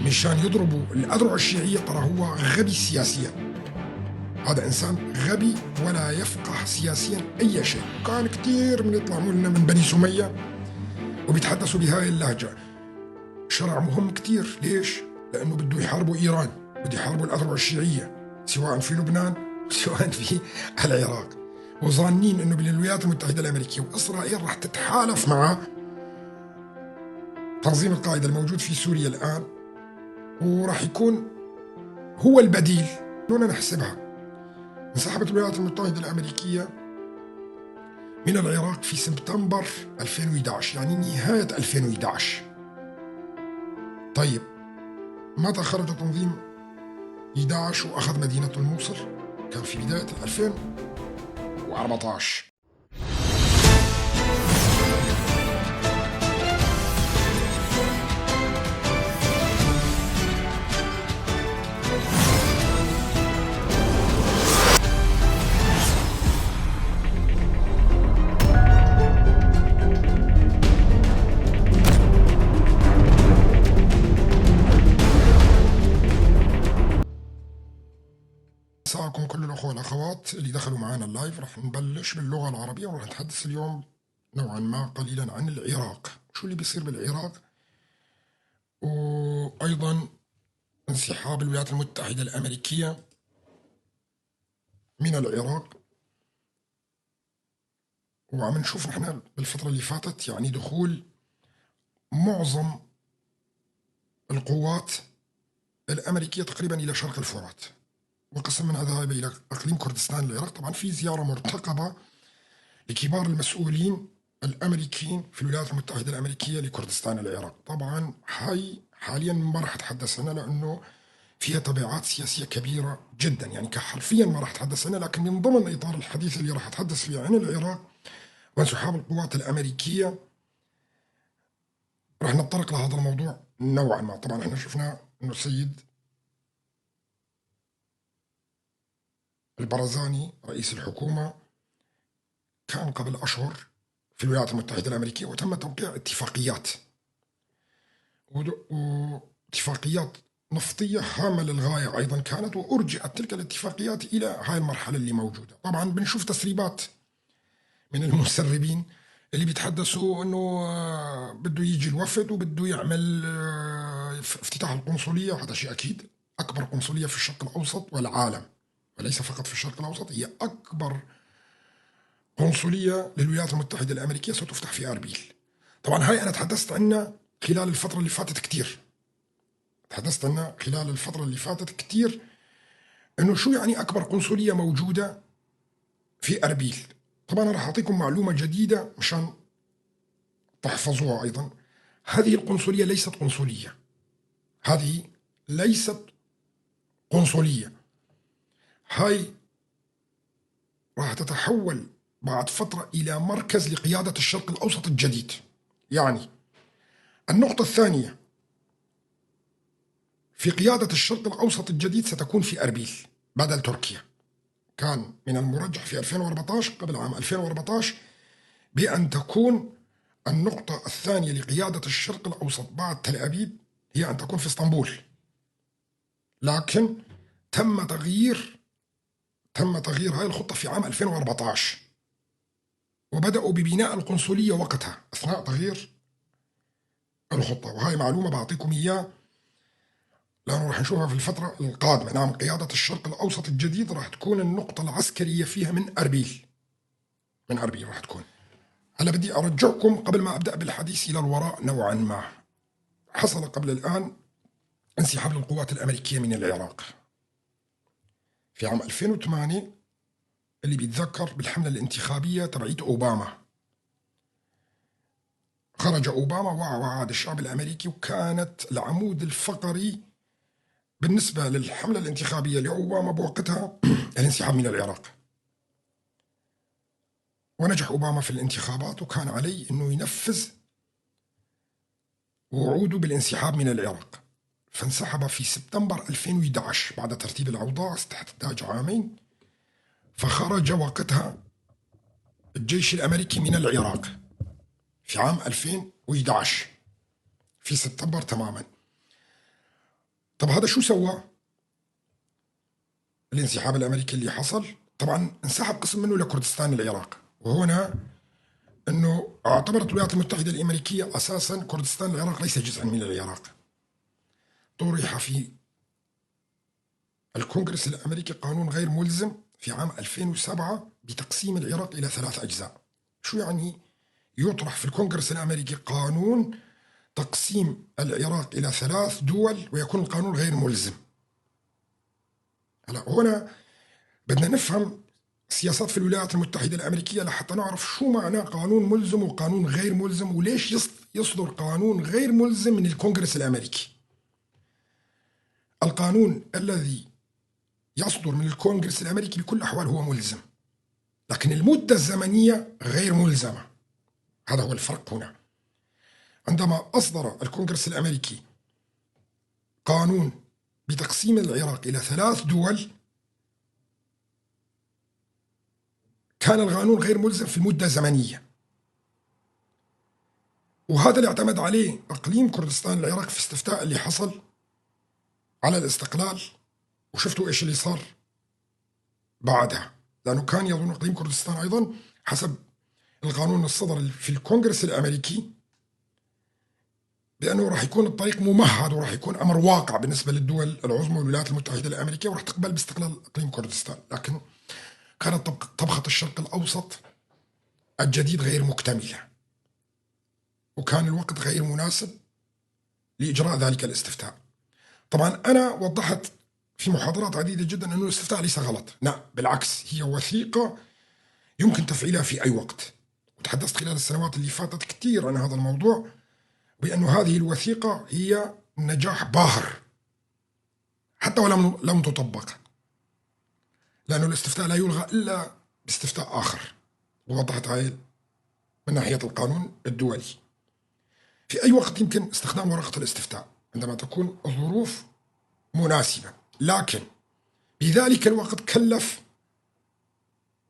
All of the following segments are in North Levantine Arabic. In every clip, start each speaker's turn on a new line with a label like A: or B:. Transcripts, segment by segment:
A: مشان يضربوا الأذرع الشيعية، ترى هو غبي سياسيا. هذا إنسان غبي ولا يفقه سياسيا أي شيء. كان كثير من يطلعوا لنا من بني سمية وبيتحدثوا بهاي اللهجة. شرع مهم كثير، ليش؟ لأنه بده يحاربوا إيران، بده يحاربوا الأذرع الشيعية سواء في لبنان سواء في العراق، وظانين أنه بالولايات المتحدة الأمريكية وإسرائيل راح تتحالف مع تنظيم القاعدة الموجود في سوريا الآن، وراح يكون هو البديل. خلونا نحسبها. انسحبت الولايات المتحدة الأمريكية من العراق في سبتمبر 2011، يعني نهاية 2011. طيب متى خرج تنظيم 11 وأخذ مدينة الموصل؟ كان في بداية 2014. مساءكم كل الأخوة والأخوات اللي دخلوا معنا ال live. راح نبلش باللغة العربية وراح نتحدث اليوم نوعا ما قليلا عن العراق، شو اللي بيصير بالعراق، وأيضا انسحاب الولايات المتحدة الأمريكية من العراق. وعم نشوف نحن بالفترة اللي فاتت يعني دخول معظم القوات الأمريكية تقريبا إلى شرق الفرات، وقسم منها ذهب إلى إقليم كردستان العراق. طبعا في زيارة مرتقبة لكبار المسؤولين الأمريكيين في الولايات المتحدة الأمريكية لكردستان العراق. طبعا هاي حاليا ما راح أتحدث عنها لأنه فيها تبعات سياسية كبيرة جدا، يعني كحرفيا ما راح أتحدث عنها، لكن من ضمن إطار الحديث اللي راح أتحدث فيه عن العراق وانسحاب القوات الأمريكية راح نتطرق لهذا الموضوع نوعا ما. طبعا احنا شفنا أنه السيد البرزاني رئيس الحكومة كان قبل أشهر في الولايات المتحدة الأمريكية، وتم توقيع اتفاقيات واتفاقيات نفطية هامة للغاية أيضا كانت، وأرجعت تلك الاتفاقيات إلى هاي المرحلة اللي موجودة. طبعا بنشوف تسريبات من المسربين اللي بيتحدثوا أنه بده يجي الوفد وبده يعمل افتتاح القنصلية، وهذا شيء أكيد، أكبر قنصلية في الشرق الأوسط والعالم، وليس فقط في الشرق الأوسط، هي أكبر قنصلية للولايات المتحدة الأمريكية ستفتح في أربيل. طبعا هاي أنا تحدثت عنها خلال الفترة اللي فاتت كتير، تحدثت عنها خلال الفترة اللي فاتت كتير، أنه شو يعني أكبر قنصلية موجودة في أربيل. طبعا أنا راح أعطيكم معلومة جديدة مشان تحفظوها أيضا. هذه القنصلية ليست قنصلية، هذه ليست قنصلية، هاي راح تتحول بعد فترة إلى مركز لقيادة الشرق الأوسط الجديد. يعني النقطة الثانية في قيادة الشرق الأوسط الجديد ستكون في أربيل بدل تركيا. كان من المرجح في 2014 قبل عام 2014 بأن تكون النقطة الثانية لقيادة الشرق الأوسط بعد تل أبيب هي أن تكون في اسطنبول، لكن تم تغيير هاي الخطة في عام 2014، وبدأوا ببناء القنصلية وقتها أثناء تغيير الخطة. وهاي معلومة بعطيكم إياه لأنه راح نشوفها في الفترة القادمة. نعم، قيادة الشرق الأوسط الجديد راح تكون النقطة العسكرية فيها من أربيل، من أربيل راح تكون. هلا بدي أرجعكم قبل ما أبدأ بالحديث إلى الوراء نوعا ما. حصل قبل الآن انسحاب للقوات الأمريكية من العراق في عام 2008، اللي بيتذكر بالحملة الانتخابية تبعيت أوباما. خرج أوباما ووعد الشعب الأمريكي، وكانت العمود الفقري بالنسبة للحملة الانتخابية لأوباما بوقتها الانسحاب من العراق. ونجح أوباما في الانتخابات، وكان عليه أنه ينفذ وعوده بالانسحاب من العراق. فانسحب في سبتمبر 2011 بعد ترتيب الأوضاع تحتاج عامين. فخرج وقتها الجيش الأمريكي من العراق في عام 2011 في سبتمبر تماما. طب هذا شو سوى؟ الانسحاب الأمريكي اللي حصل طبعا انسحب قسم منه لكردستان العراق، وهنا أنه اعتبرت الولايات المتحدة الأمريكية أساسا كردستان العراق ليس جزءا من العراق. طرح في الكونغرس الأمريكي قانون غير ملزم في عام 2007 بتقسيم العراق إلى 3 أجزاء. شو يعني يطرح في الكونغرس الأمريكي قانون تقسيم العراق إلى 3 دول ويكون القانون غير ملزم؟ هلا هنا بدنا نفهم السياسات في الولايات المتحدة الأمريكية لحتى نعرف شو معنى قانون ملزم وقانون غير ملزم، وليش يصدر قانون غير ملزم من الكونغرس الأمريكي. القانون الذي يصدر من الكونغرس الأمريكي بكل الأحوال هو ملزم، لكن المدة الزمنية غير ملزمة. هذا هو الفرق هنا. عندما أصدر الكونغرس الأمريكي قانون بتقسيم العراق إلى 3 دول، كان القانون غير ملزم في المدة الزمنية، وهذا اللي اعتمد عليه إقليم كردستان العراق في استفتاء اللي حصل على الاستقلال، وشفتوا إيش اللي صار بعدها، لأنه كان يظن إقليم كردستان أيضا حسب القانون الصدر في الكونغرس الأمريكي بأنه راح يكون الطريق ممهد وراح يكون أمر واقع بالنسبة للدول العظمى والولايات المتحدة الأمريكية، وراح تقبل باستقلال إقليم كردستان. لكن كانت طبخة الشرق الأوسط الجديد غير مكتملة، وكان الوقت غير مناسب لإجراء ذلك الاستفتاء. طبعا أنا وضحت في محاضرات عديدة جدا أنه الاستفتاء ليس غلط، لا بالعكس، هي وثيقة يمكن تفعيلها في أي وقت. وتحدثت خلال السنوات اللي فاتت كثير عن هذا الموضوع، بأن هذه الوثيقة هي نجاح باهر حتى ولم لم تطبق، لأنه الاستفتاء لا يلغى إلا باستفتاء آخر، ووضحت هاي من ناحية القانون الدولي. في أي وقت يمكن استخدام ورقة الاستفتاء عندما تكون الظروف مناسبة، لكن بذلك الوقت كلف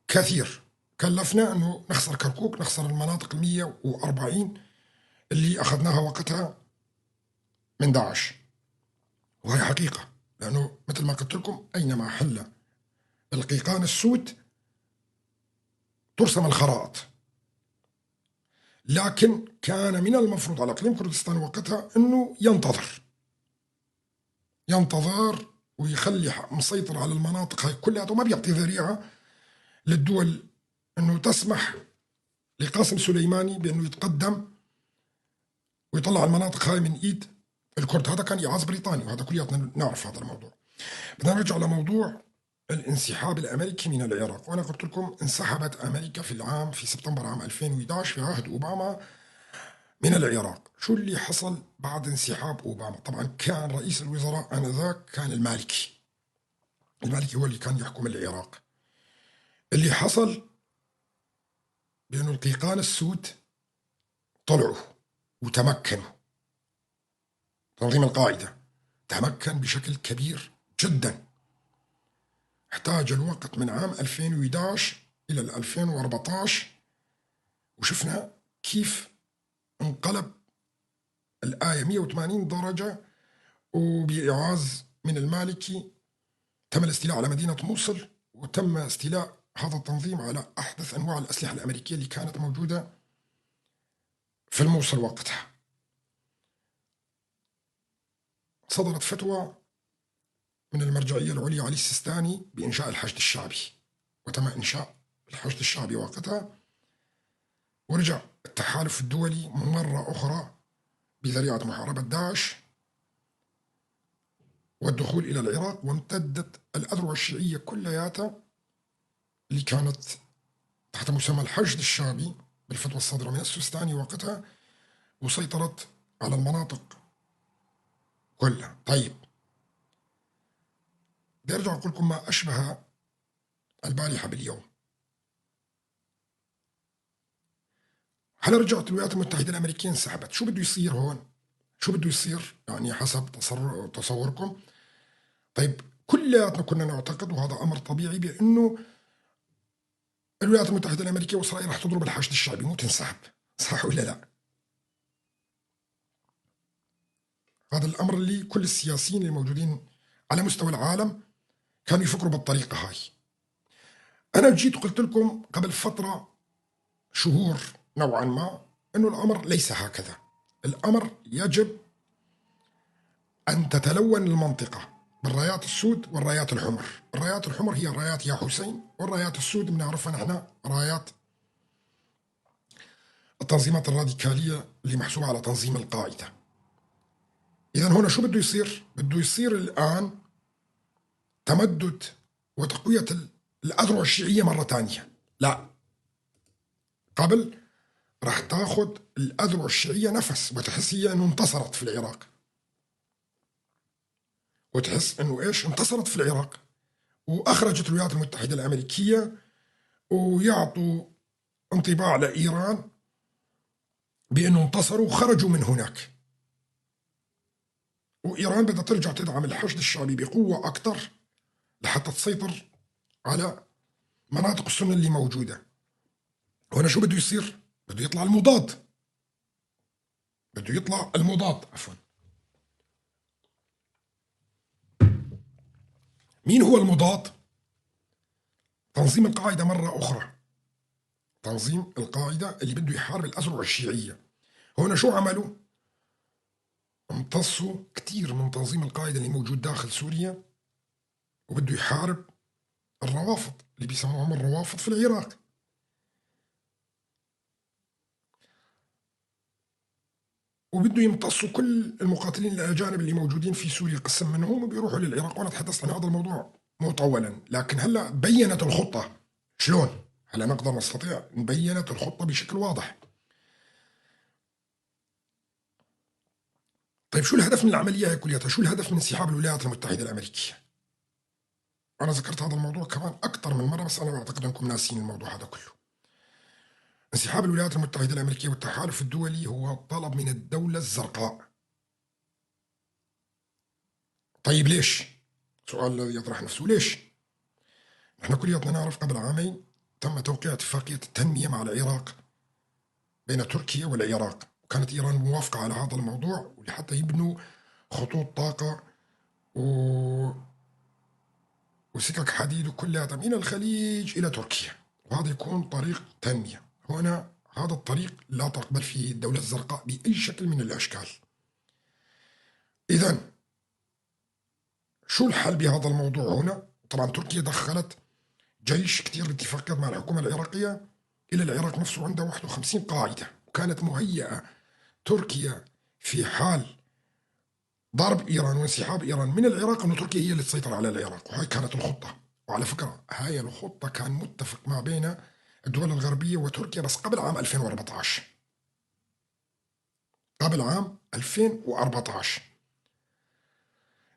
A: كثير، كلفنا أنه نخسر كركوك، نخسر المناطق 140 اللي أخذناها وقتها من داعش، وهي حقيقة، لأنه مثل ما قلت لكم أينما حل القيقان السود ترسم الخرائط. لكن كان من المفروض على إقليم كردستان وقتها أنه ينتظر ويخلي مسيطر على المناطق هاي كلها، وما بيعطي ذريعة للدول أنه تسمح لقاسم سليماني بأنه يتقدم ويطلع المناطق هاي من إيد الكرد. هذا كان إعاز بريطاني، وهذا كلياتنا نعرف هذا الموضوع. بدنا نرجع لموضوع الانسحاب الأمريكي من العراق، وأنا قلت لكم انسحبت أمريكا في سبتمبر عام 2011 في عهد أوباما من العراق. شو اللي حصل بعد انسحاب أوباما؟ طبعا كان رئيس الوزراء آنذاك كان المالكي، المالكي هو اللي كان يحكم العراق. اللي حصل بأنه القيقان السود طلعوا وتمكنوا، تنظيم القاعدة تمكن بشكل كبير جدا. احتاج الوقت من عام 2011 إلى 2014، وشفنا كيف انقلب الآية 180 درجة، وبإعاز من المالكي تم الاستيلاء على مدينة موصل، وتم استيلاء هذا التنظيم على أحدث أنواع الأسلحة الأمريكية اللي كانت موجودة في الموصل وقتها. صدرت فتوى من المرجعية العليا علي السيستاني بإنشاء الحشد الشعبي، وتم إنشاء الحشد الشعبي وقتها، ورجع التحالف الدولي مرة أخرى بذريعة محاربة داعش والدخول إلى العراق، وامتدت الأذرع الشيعية كلياتها اللي كانت تحت مسمى الحشد الشعبي بالفتوى الصادرة من السيستاني وقتها، وسيطرت على المناطق كلها. طيب بدي أرجع أقول لكم ما أشبه البارحة باليوم. هل رجعت الولايات المتحدة الأمريكية انسحبت؟ شو بده يصير هون؟ شو بده يصير يعني حسب تصوركم؟ طيب كلياتنا كنا نعتقد، وهذا أمر طبيعي، بأنه الولايات المتحدة الأمريكية وإسرائيل رح تضرب الحشد الشعبي مو تنسحب، صح ولا لا؟ هذا الأمر اللي كل السياسيين اللي موجودين على مستوى العالم كانوا يفكروا بالطريقة هاي. أنا جيت قلت لكم قبل فترة شهور نوعا ما أنه الأمر ليس هكذا. الأمر يجب أن تتلون المنطقة بالرايات السود والرايات الحمر. الرايات الحمر هي رايات يا حسين، والرايات السود بنعرفها نحن رايات التنظيمات الراديكالية اللي محسوبة على تنظيم القاعدة. إذا هنا شو بده يصير؟ بده يصير الآن تمدد وتقوية الأذرع الشيعية مرة تانية. لا، قبل راح تاخذ الأذرع الشيعية نفس وتحس هي أنه انتصرت في العراق، وتحس أنه إيش؟ انتصرت في العراق وأخرجت الولايات المتحدة الأمريكية، ويعطوا انطباع لإيران بأنه انتصروا وخرجوا من هناك. وإيران بدها ترجع تدعم الحشد الشعبي بقوة أكثر لحتى تسيطر على مناطق السنة اللي موجودة. هنا شو بده يصير؟ بده يطلع المضاد، بده يطلع المضاد عفوا. مين هو المضاد؟ تنظيم القاعدة مرة أخرى، تنظيم القاعدة اللي بده يحارب الأذرع الشيعية. هنا شو عملوا؟ امتصوا كثير من تنظيم القاعدة اللي موجود داخل سوريا، وبده يحارب الروافض اللي بيسموهم الروافض في العراق. وبده يمتصوا كل المقاتلين الأجانب اللي موجودين في سوريا، قسم منهم وبيروحوا للعراق. وأنا تحدثت عن هذا الموضوع مطولا، لكن هلا بينت الخطة شلون؟ هلا نقدر نستطيع بينت الخطة بشكل واضح. طيب شو الهدف من العملية هي كلياتها؟ شو الهدف من انسحاب الولايات المتحدة الأمريكية؟ أنا ذكرت هذا الموضوع كمان أكثر من مرة، بس أنا بعتقد أنكم ناسين الموضوع هذا كله. انسحاب الولايات المتحدة الأمريكية والتحالف الدولي هو طلب من الدولة الزرقاء. طيب ليش؟ سؤال الذي يطرح نفسه، ليش؟ نحن كلياتنا نعرف قبل عامين تم توقيع اتفاقية التنمية مع العراق بين تركيا والعراق، وكانت إيران موافقة على هذا الموضوع ولحتى يبنوا خطوط طاقة وسكك حديد وكلها من الخليج إلى تركيا، وهذا يكون طريق تنمية. هنا هذا الطريق لا تقبل فيه الدولة الزرقاء بأي شكل من الأشكال. إذن شو الحل بهذا الموضوع هنا؟ طبعا تركيا دخلت جيش كثير باتفاقيات مع الحكومة العراقية إلى العراق نفسه، عندها 51 قاعدة، وكانت مهيئة تركيا في حال ضرب إيران وانسحاب إيران من العراق أنه تركيا هي اللي تسيطر على العراق، وهي كانت الخطة. وعلى فكرة هاي الخطة كان متفق ما بين الدول الغربية وتركيا بس قبل عام 2014، قبل عام 2014،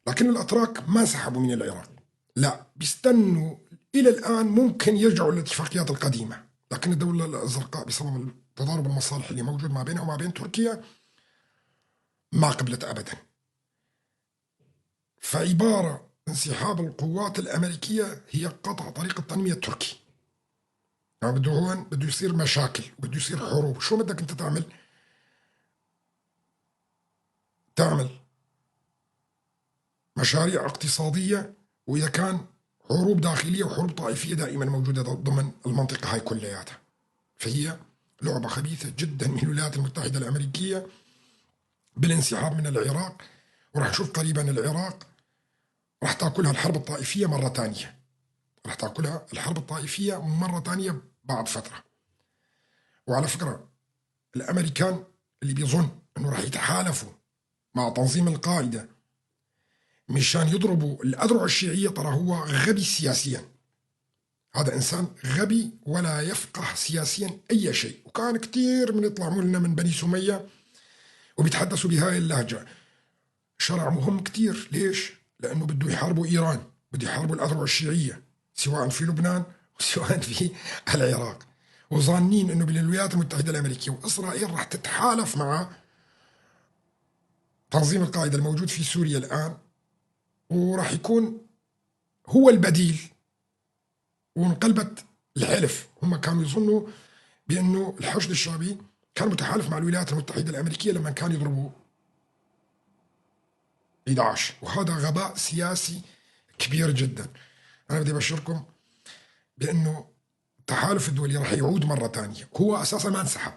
A: لكن الأتراك ما سحبوا من العراق، لا بيستنوا إلى الآن ممكن يرجعوا للاتفاقيات القديمة، لكن الدولة الزرقاء بسبب تضارب المصالح اللي موجود ما بينها وما بين تركيا ما قبلت أبدا. فعبارة انسحاب القوات الأمريكية هي قطع طريق التنمية التركي. يعني بده هون بده يصير مشاكل، بده يصير حروب. شو بدك أنت تعمل؟ تعمل مشاريع اقتصادية، وإذا كان حروب داخلية وحروب طائفية دائما موجودة ضمن المنطقة هاي كلياتها. فهي لعبة خبيثة جدا من الولايات المتحدة الأمريكية بالانسحاب من العراق، وراح نشوف قريبا العراق راح تاكلها الحرب الطائفية مرة ثانية، راح تاكلها الحرب الطائفية مرة ثانية بعد فترة. وعلى فكرة الأمريكان اللي بيظن أنه راح يتحالفوا مع تنظيم القاعدة مشان يضربوا الأذرع الشيعية، ترى هو غبي سياسيا. هذا إنسان غبي ولا يفقه سياسيا أي شيء، وكان كثير من يطلعوا لنا من بني سمية وبيتحدثوا بهاي اللهجة. شرع مهم كثير، ليش؟ لأنه بده يحاربوا إيران، بده يحاربوا الأذرع الشيعية سواء في لبنان وسواء في العراق، وظانين أنه بالولايات المتحدة الأمريكية وإسرائيل راح تتحالف مع تنظيم القاعدة الموجود في سوريا الآن، وراح يكون هو البديل. وانقلبت الحلف، هم كانوا يظنوا بأنه الحشد الشعبي كان متحالف مع الولايات المتحدة الأمريكية لما كانوا يضربوا 11. وهذا غباء سياسي كبير جدا. أنا بدي أبشركم بأنه التحالف الدولي راح يعود مرة ثانية. هو أساسا ما انسحب،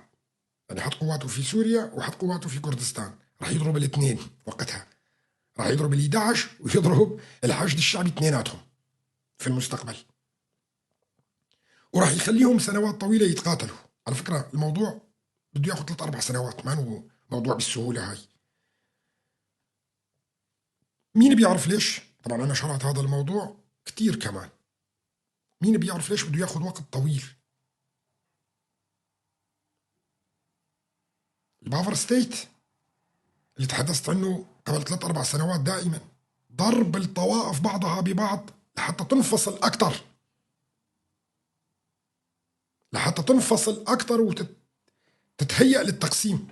A: يعني حط قواته في سوريا وحط قواته في كردستان، راح يضرب الاثنين وقتها، راح يضرب ال 11 ويضرب الحشد الشعبي اثنيناتهم في المستقبل، وراح يخليهم سنوات طويلة يتقاتلوا. على فكرة الموضوع بده ياخذ 3-4 سنوات، ما هو موضوع بالسهولة هاي. مين بيعرف ليش؟ طبعا أنا شرحت هذا الموضوع كتير كمان. مين بيعرف ليش بده ياخذ وقت طويل؟ ال buffer state اللي تحدثت عنه قبل 3-4 سنوات دائما، ضرب الطوائف بعضها ببعض لحتى تنفصل أكثر، لحتى تنفصل أكثر وتتهيأ للتقسيم.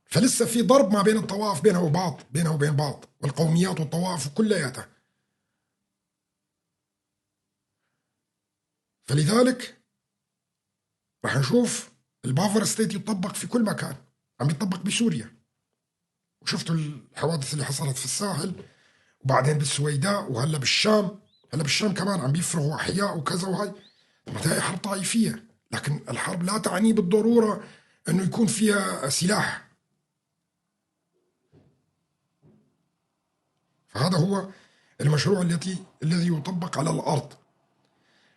A: فلسه في ضرب ما بين الطوائف بينها وبعض، بينها وبين بعض، والقوميات والطوائف وكلياتها. فلذلك راح نشوف ال buffer state يطبق في كل مكان، عم يطبق بسوريا، وشفتوا الحوادث اللي حصلت في الساحل وبعدين بالسويداء وهلا بالشام. هلا بالشام كمان عم بيفرغوا احياء وكذا، وهي طب هي حرب طائفية، لكن الحرب لا تعني بالضرورة انه يكون فيها سلاح. فهذا هو المشروع الذي يطبق على الارض.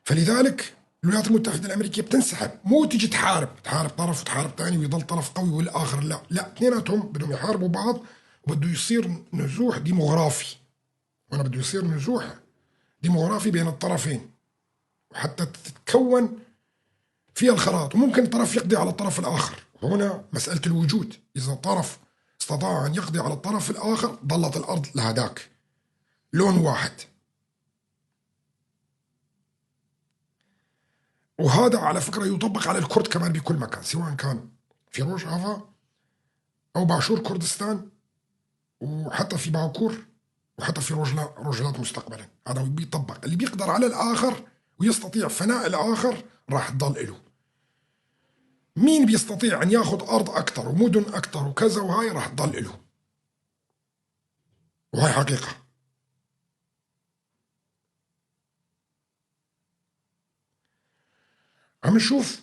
A: فلذلك الولايات المتحدة الأمريكية بتنسحب، مو تيجي تحارب، تحارب طرف وتحارب ثاني ويضل طرف قوي والآخر لا، لا، اثنيناتهم بدهم يحاربوا بعض، وبده يصير نزوح ديموغرافي. هنا بده يصير نزوح ديموغرافي بين الطرفين، وحتى تتكون فيها الخرائط، وممكن طرف يقضي على الطرف الآخر. هنا مسألة الوجود، إذا طرف استطاع أن يقضي على الطرف الآخر ظلت الأرض لهداك لون واحد. وهذا على فكرة يطبق على الكرد كمان بكل مكان، سواء كان في روج آفا أو باشور كردستان، وحتى في باكور، وحتى في روجلات مستقبلا. هذا بيطبق، اللي بيقدر على الآخر ويستطيع فناء الآخر راح تضل له. مين بيستطيع أن ياخذ أرض أكثر ومدن أكثر وكذا وهاي راح تضل له، وهي حقيقة. عم نشوف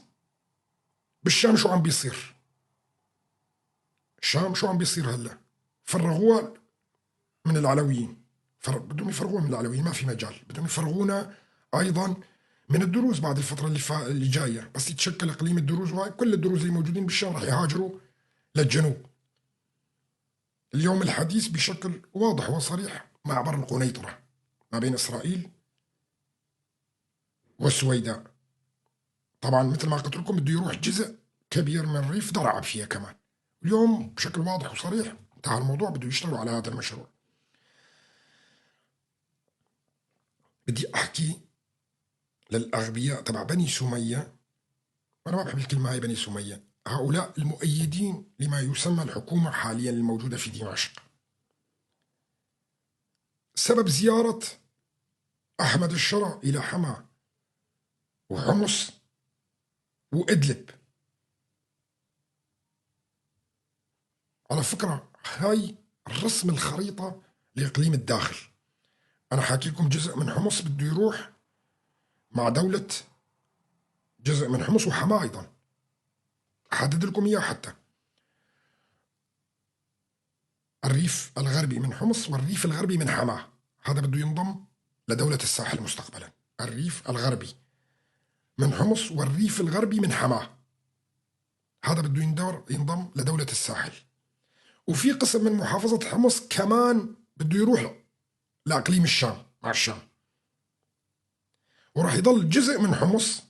A: بالشام شو عم بيصير. الشام شو عم بيصير هلا؟ فرغوها من العلويين، بدهم يفرغوها من العلويين، ما في مجال. بدهم يفرغونا ايضا من الدروز بعد الفترة اللي جاية، بس يتشكل اقليم الدروز، وهاي كل الدروز اللي موجودين بالشام راح يهاجروا للجنوب. اليوم الحديث بشكل واضح وصريح معبر القنيطرة ما بين اسرائيل والسويداء. طبعا مثل ما قلت لكم بده يروح جزء كبير من ريف درعا فيها كمان. اليوم بشكل واضح وصريح انتهى الموضوع، بده يشتغلوا على هذا المشروع. بدي احكي للاغبياء تبع بني سمية، وانا ما بحب الكلمة هاي بني سمية، هؤلاء المؤيدين لما يسمى الحكومة حاليا الموجودة في دمشق. سبب زيارة أحمد الشرع إلى حما وحمص وإدلب، على فكرة هاي رسم الخريطة لإقليم الداخل. أنا حاكي لكم جزء من حمص بده يروح مع دولة، جزء من حمص وحما أيضا، أحدد لكم إياه حتى. الريف الغربي من حمص والريف الغربي من حماة، هذا بده ينضم لدولة الساحل مستقبلا. الريف الغربي من حمص والريف الغربي من حماة، هذا بده ينضم لدولة الساحل. وفي قسم من محافظة حمص كمان بده يروح لأقليم الشام مع الشام، وراح يضل جزء من حمص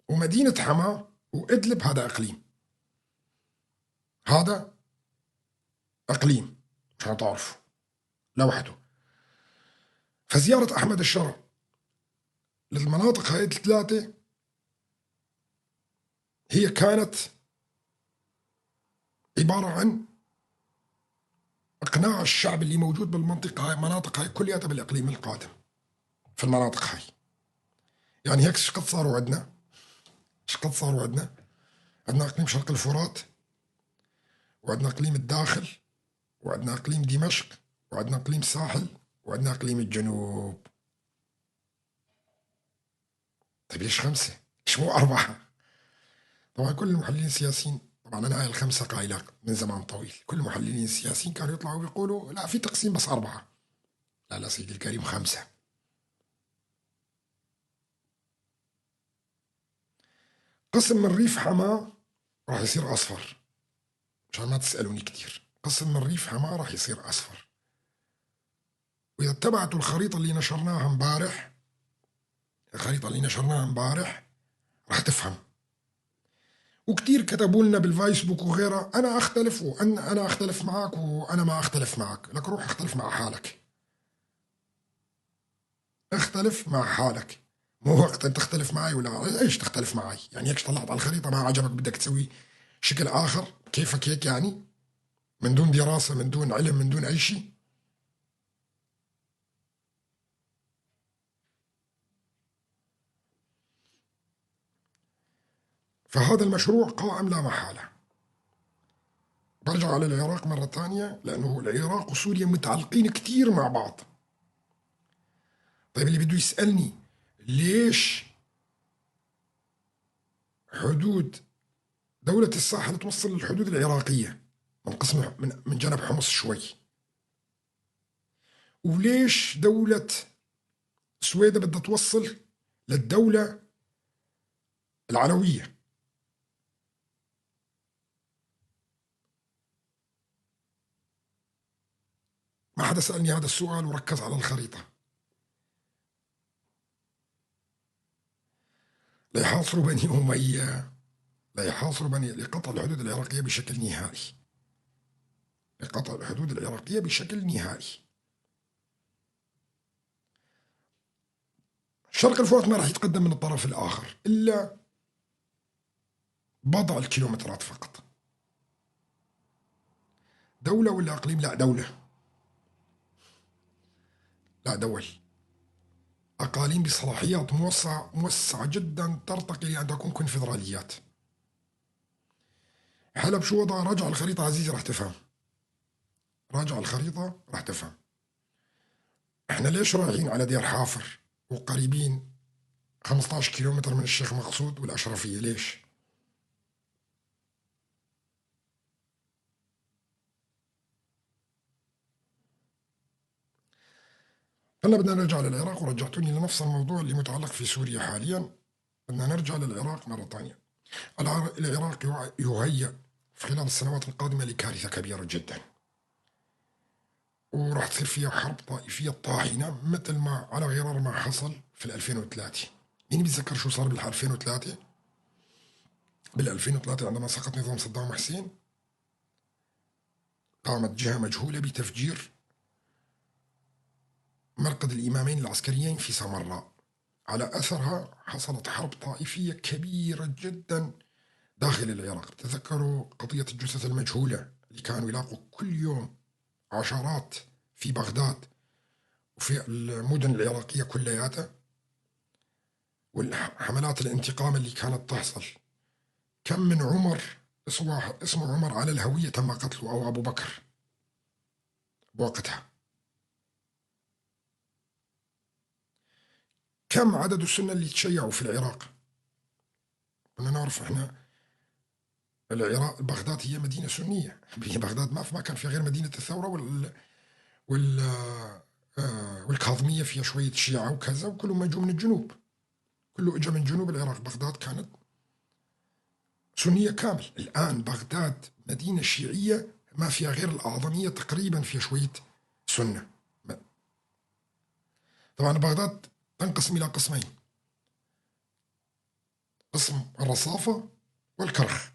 A: ومدينة حماة وإدلب، هذا إقليم، هذا إقليم مشان تعرفوا لوحده. فزيارة أحمد الشرع للمناطق هاي الثلاثة هي كانت عبارة عن إقناع الشعب اللي موجود بالمنطقة هاي، مناطق هاي كلياتها بالإقليم القادم في المناطق هاي. يعني هيك شقد صاروا عندنا، شقد صاروا عندنا؟ عندنا إقليم شرق الفرات، وعندنا إقليم الداخل، وعندنا إقليم دمشق، وعندنا إقليم ساحل، وعندنا إقليم الجنوب. طيب ليش 5؟ ليش مو 4؟ طبعا كل المحللين السياسيين، طبعا أنا هاي ال5 قايلة من زمان طويل، كل المحللين السياسيين كانوا يطلعوا ويقولوا لا في تقسيم بس 4. لا لا سيدي الكريم، 5. قسم من ريف حماة راح يصير أصفر، مشان ما تسألوني كتير، قسم من ريف حماة راح يصير أصفر. وإذا اتبعتوا الخريطة اللي نشرناها امبارح، الخريطة اللي نشرناها امبارح راح تفهم. وكتير كتبوا لنا بالفيسبوك وغيرها أنا أختلف، وأنا أختلف معك وأنا ما أختلف معك. لك روح اختلف مع حالك، اختلف مع حالك، مو وقت أن تختلف معي ولا إيش تختلف معي. يعني هيك طلعت على الخريطة ما عجبك بدك تسوي شكل آخر، كيفك هيك يعني، من دون دراسة، من دون علم، من دون أي شيء. فهذا المشروع قائم لا محالة. برجع على العراق مرة ثانية، لأنه العراق وسوريا متعلقين كتير مع بعض. طيب اللي بده يسألني ليش حدود دولة الساحل توصل للحدود العراقية من قسم من جنب حمص شوي، وليش دولة السويدة بدها توصل للدولة العلوية؟ ما حدا سألني هذا السؤال وركز على الخريطة. ليحاصروا بني أمية، ليحاصروا بني، لقطع الحدود العراقية بشكل نهائي، لقطع الحدود العراقية بشكل نهائي. شرق الفرات ما راح يتقدم من الطرف الآخر إلا بضع الكيلومترات فقط. دولة ولا إقليم؟ لا دولة، لا دول، أقاليم بصلاحيات موسعة جدا ترتقي لأن تكون كونفدراليات. حلب شو وضعها؟ راجع الخريطة عزيزي راح تفهم، راجع الخريطة راح تفهم. احنا ليش رايحين على دير حافر وقريبين 15 كيلومتر من الشيخ مقصود والأشرفية؟ ليش؟ هلا بدنا نرجع للعراق، ورجعتوني لنفس الموضوع اللي متعلق في سوريا حاليا. بدنا نرجع للعراق مرة ثانية. العراق يهيأ في خلال السنوات القادمة لكارثة كبيرة جدا، وراح تصير فيها حرب طائفية طاحنة مثل ما على غرار ما حصل في 2003. مين بيتذكر شو صار بال 2003؟ بال 2003 عندما سقط نظام صدام حسين قامت جهة مجهولة بتفجير مرقد الإمامين العسكريين في سامراء. على أثرها حصلت حرب طائفية كبيرة جدا داخل العراق. تذكروا قضية الجثث المجهولة اللي كانوا يلاقوا كل يوم عشرات في بغداد وفي المدن العراقية كلياتها، والحملات الانتقام اللي كانت تحصل. كم من عمر اسمه عمر على الهوية تم قتله، أو أبو بكر بوقتها. كم عدد السنة اللي تشيعوا في العراق؟ كنا نعرف احنا العراق، بغداد هي مدينة سنية. بغداد ما كان فيها غير مدينة الثورة والكاظمية فيها شوية شيعة وكذا، وكلهم اجوا من الجنوب، كله اجى من جنوب العراق. بغداد كانت سنية كامل. الآن بغداد مدينة شيعية ما فيها غير الأعظمية تقريبا، فيها شوية سنة. طبعا بغداد تنقسم إلى قسمين، قسم الرصافة والكرخ،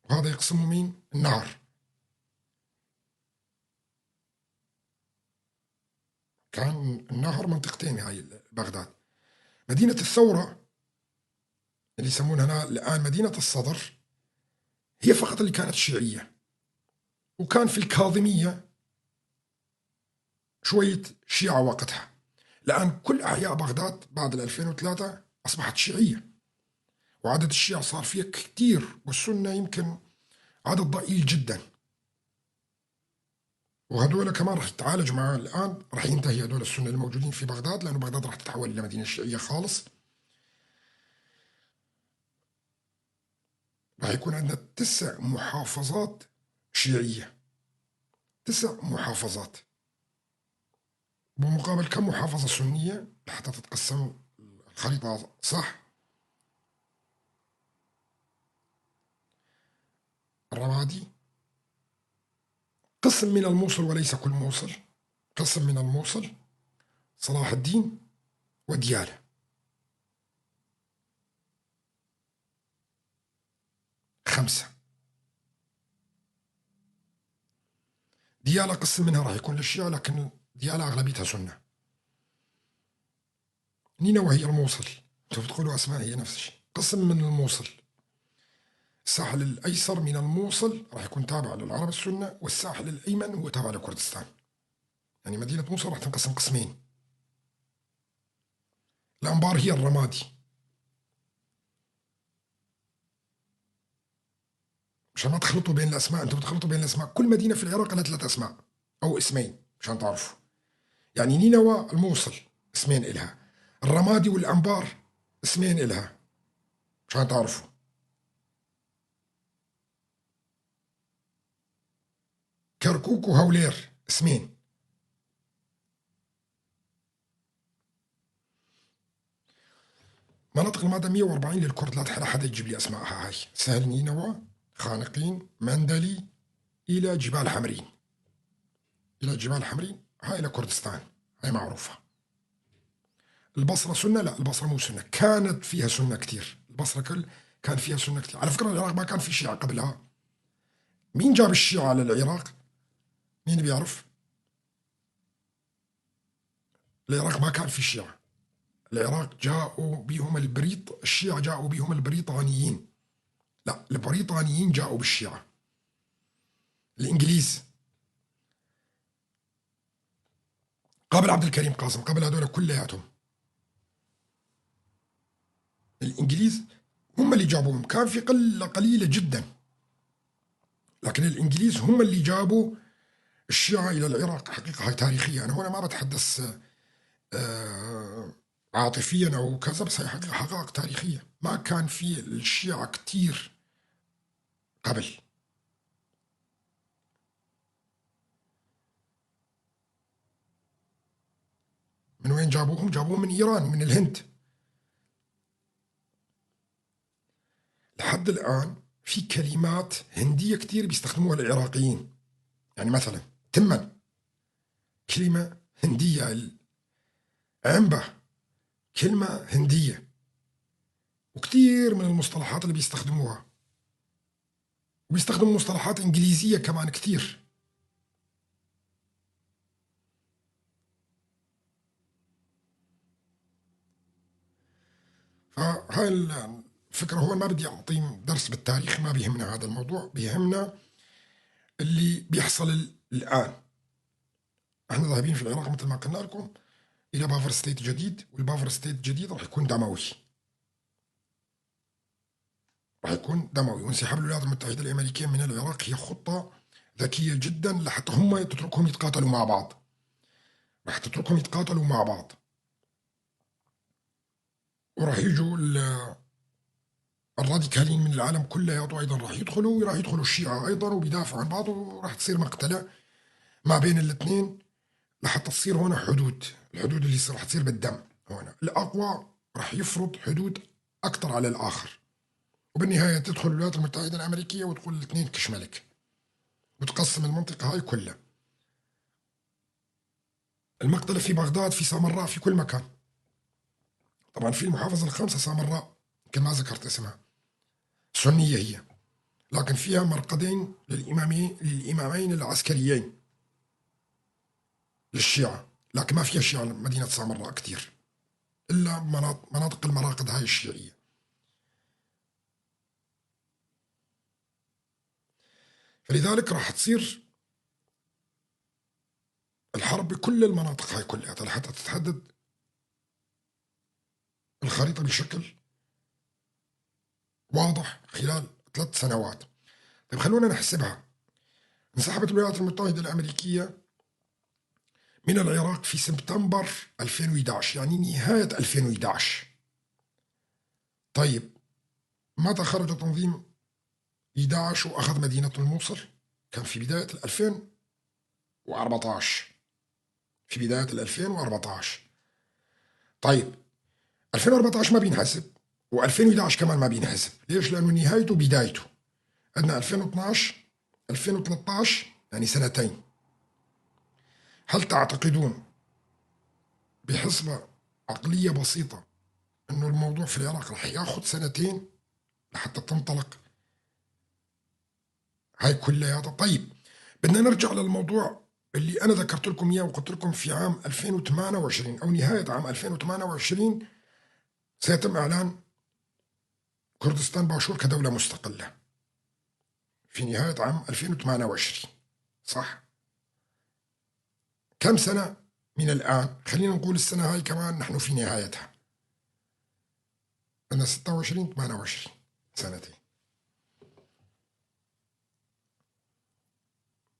A: وهذا يقسمه مين؟ النهر. كان النهر منطقتين هاي بغداد. مدينة الثورة اللي يسمونها هنا الآن مدينة الصدر هي فقط اللي كانت شيعية، وكان في الكاظمية شوية شيعة وقتها. الآن كل أحياء بغداد بعد 2003 أصبحت شيعية، وعدد الشيعة صار فيها كتير، والسنة يمكن عدد ضئيل جدا. وهدول كمان راح يتعالج معاه. الآن راح ينتهي هدول السنة الموجودين في بغداد، لأنه بغداد راح تتحول إلى مدينة شيعية خالص. راح يكون عندنا 9 محافظات شيعية، 9 محافظات بمقابل كم محافظة سنية لحتى تتقسم الخريطة صح. الرمادي قسم من الموصل وليس كل موصل، قسم من الموصل، صلاح الدين وديالى. 5. ديالى قسم منها راح يكون للشيعة، لكن ديالى أغلبيتها سنة. نينوى هي الموصل، انتم بتقولوا أسماء هي نفس الشيء. قسم من الموصل، الساحل الأيسر من الموصل راح يكون تابع للعرب السنة، والساحل الأيمن هو تابع لكردستان. يعني مدينة موصل راح تنقسم قسمين. الأنبار هي الرمادي. مشان ما تخلطوا بين الأسماء، أنتم بتخلطوا بين الأسماء. كل مدينة في العراق لها 3 أسماء أو اسمين مشان تعرفوا. يعني نينوى الموصل اسمين إلها، الرمادي والأنبار اسمين إلها مشان تعرفوا. كركوك وهولير اسمين. مناطق المادة 140 للكرد، لا حدا يجيب لي اسمائها هاي. سهل نينوى، خانقين، مندلي، الى جبال حمرين. الى جبال حمرين هاي الى كردستان، هاي معروفة. البصرة سنة؟ لا، البصرة مو سنة، كانت فيها سنة كتير. البصرة كل كان فيها سنة كتير. على فكرة العراق ما كان في شيعة قبلها. مين جاب الشيعة على العراق؟ مين بيعرف؟ العراق ما كان في شيعة. العراق جاءوا بهم الشيعة جاءوا بهم البريطانيين. لا، البريطانيين جاءوا بالشيعة. الإنجليز قبل عبد الكريم قاسم، قبل هذول كلياتهم الإنجليز هم اللي جابوهم. كان في قلة قليلة جدا، لكن الإنجليز هم اللي جابوا الشيعة إلى العراق. حقيقة هاي تاريخية، أنا هنا ما بتحدث عاطفيا أو كذا، بس هي حقيقة، حقائق تاريخية. ما كان في الشيعة كتير قبل. من وين جابوهم؟ جابوهم من إيران ومن الهند. لحد الآن في كلمات هندية كتير بيستخدموها العراقيين. يعني مثلا تمن كلمة هندية، عنبة كلمة هندية، وكتير من المصطلحات اللي بيستخدموها، وبيستخدموا مصطلحات إنجليزية كمان كتير. فهاي الفكرة. هو ما بدي أعطيه درس بالتاريخ، ما بيهمنا هذا الموضوع، بيهمنا اللي بيحصل الآن. احنا ذاهبين في العراق مثل ما قلنا لكم إلى buffer state جديد، وال buffer state جديد راح يكون دموي، راح يكون دموي. وانسحاب الولايات المتحدة الأمريكية من العراق هي خطة ذكية جدا لحتى هم تتركهم يتقاتلوا مع بعض، راح تتركهم يتقاتلوا مع بعض، وراح يجوا الراديكاليين من العالم كله أيضا راح يدخلوا، وراح يدخلوا الشيعة أيضا وبيدافعوا عن بعض، وراح تصير مقتلة ما بين الاثنين لحتى تصير هنا حدود. الحدود اللي راح تصير بالدم هنا، الأقوى راح يفرض حدود أكثر على الآخر، وبالنهاية تدخل الولايات المتحدة الأمريكية وتقول الاثنين كشملك، وتقسم المنطقة هاي كلها. المقتلة في بغداد، في سامراء، في كل مكان. طبعا في المحافظة الخامسة سامراء كما ذكرت اسمها، سنية هي، لكن فيها مرقدين للإمامين العسكريين للشيعة، لكن ما فيها شيعة مدينة سامراء كثير، إلا مناطق المراقد هاي الشيعية. فلذلك راح تصير الحرب بكل المناطق هاي كلها لحتى تتحدد الخريطة بشكل واضح خلال 3 سنوات. طيب خلونا نحسبها. انسحبت الولايات المتحدة الأمريكية من العراق في سبتمبر 2011، يعني نهاية 2011. طيب متى خرج تنظيم 11 وأخذ مدينة الموصل؟ كان في بداية 2014، في بداية 2014. طيب 2014 ما بينحسب، و2011 كمان ما بينحسب. ليش؟ لأنه نهايته بدايته. عندنا 2012 2013 يعني سنتين. هل تعتقدون بحسبة عقلية بسيطة أنه الموضوع في العراق رح ياخذ سنتين لحتى تنطلق هاي كلياتها؟ طيب بدنا نرجع للموضوع اللي أنا ذكرت لكم إياه وقلت لكم في عام 2028 أو نهاية عام 2028 سيتم إعلان كردستان باشور كدولة مستقلة في نهاية عام 2028، صح؟ كم سنة من الآن؟ خلينا نقول السنة هاي كمان نحن في نهايتها، عندنا 26 28 سنتين.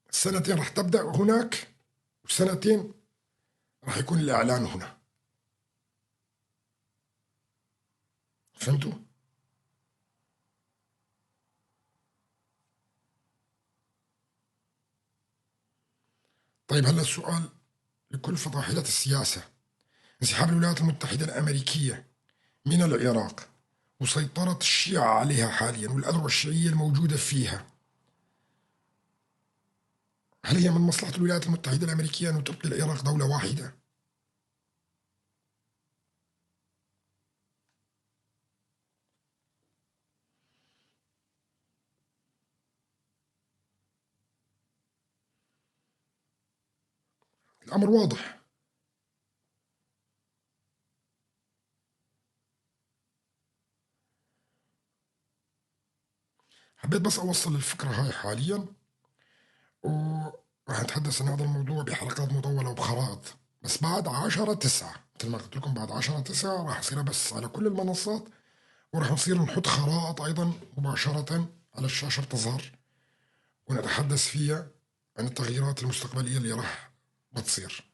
A: السنتين راح تبدأ هناك، وسنتين راح يكون الإعلان هنا. فهمتوا؟ طيب هلا السؤال لكل فضاحلة السياسة: انسحاب الولايات المتحدة الأمريكية من العراق وسيطرة الشيعة عليها حاليا والأذرع الشيعية الموجودة فيها، هل هي من مصلحة الولايات المتحدة الأمريكية أن تبقي العراق دولة واحدة؟ الأمر واضح. حبيت بس أوصل الفكرة هاي حاليا، وراح نتحدث عن هذا الموضوع بحلقات مطولة وبخرائط، بس بعد 10/9 مثل ما قلت لكم، بعد 10/9 راح يصير بس على كل المنصات، وراح نصير نحط خرائط أيضا مباشرة على الشاشة بتظهر ونتحدث فيها عن التغييرات المستقبلية اللي راح بتصير.